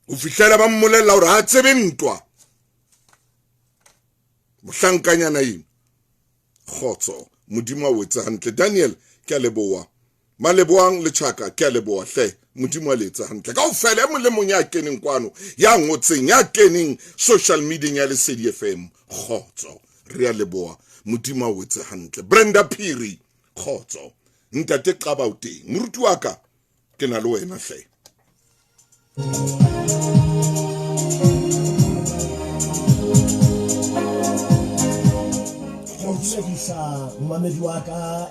Ho fihlela ba mmolella hore ha tsebe ntwa. Mohlankanyana eno kgotso Modimo a o etse hantle. Daniel ke a leboha. Maleboang le Chaka ke a leboha hle. Modimo a le etse hantle. Kaofela e mong le mong ya keneng kwano, ya ngotseng, ya keneng social media ya Lesedi FM, kgotso. Re a leboha. Modimo a o etse hantle. Brenda Phiri, kgotso. Ntate Qaba o teng. Moruti wa ka, ke na le wena hle. Ke dumedisa momamedi wa ka.